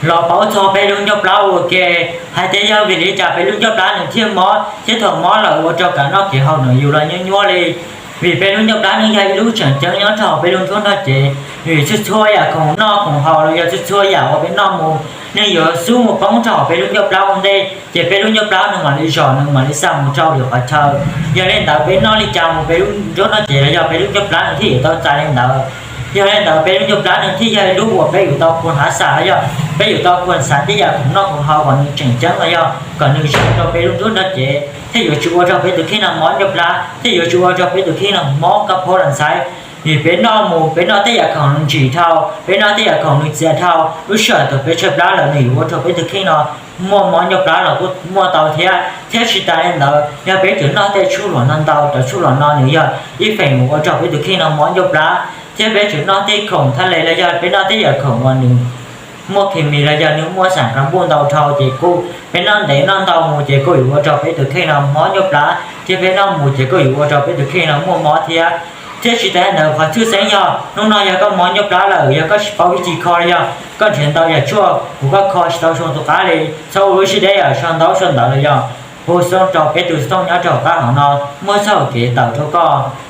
Los paub txog peb lub ncauj plab ua ke, hais tias yog vim li cas peb lub ncauj plab nws thiaj mob thiab thaum mob lawm ua rau kev noj kev haus nws yus los nyuaj nyuaj li. Vim peb lub ncauj plab nws yog ib lub tseem ceeb nyob rau hauv peb lub nruab nrog cev, vim txhua txhua yam khoom noj khoom haus los yog txhua txhua yam uas peb noj mus, nws yuav xub mus poob rau hauv peb lub ncauj plab ua ntej, ces peb lub ncauj plab nws mam li zom, nws mam li xa mus rau lwm qhov chaw. Yog li ntawd peb noj li cas mus peb lub nruab nrog cev los yog peb lub ncauj plab nws thiaj yuav tau txais li ntawd. Yog li ntawd peb lub ncauj plab nws thiaj yog ib lub uas peb yuav tau khuam hav xas los yog peb yuav tau khuam xav tej yam khoom noj khoom haus kom nws tseem ceeb los yog kom nws zoo rau peb lub nruab nrog cev, thiaj yuav tsis ua rau peb tus kheej no mob ncauj plab, thiaj yuav tsis ua rau peb tus kheej no mob kab phaub los ntxhais. Vim peb noj mus, peb noj tej yam khoom nws ntsim dhau, peb noj tej yam khoom nws txias dhau, lub sij hawm thaum peb tshaib plab lawm nws yuav ua rau peb tus kheej no muaj mob ncauj plab los kuj muaj tau thiab. Thiab tsis tas li ntawd, yog peb tseem noj tej tshuaj luam no ntau, cov tshuaj luam no nws yog ib feem mus ua rau peb tus kheej no mob ncauj plab. Thiab peb tseem noj tej khoom thaj le los yog peb noj tej yam khoom uas nws muaj khes mis los yog nws muaj xas kas npuj ntau dhau ces kuj peb noj ntev noj ntau mus ces kuj yuav ua rau peb tus kheej no mob ncauj plab, thiab peb noj mus ces kuj yuav ua rau peb tus kheej no muaj mob thiab. Thiab tsis tas li ntawd qhov tshwj xeeb yog hnub no yog koj mob ncauj plab lawm, yog koj tsis paub vij ci kho los yog koj nrhiav ntau yam tshuaj uas koj kho tsis tau zoo tus qab li, txhob ua lub siab deb yam sau ntaub sau ntawv los yog hu xov rau peb tus xov tooj nyob rau qab hauv no muaj txoj hau kev tawm rau koj.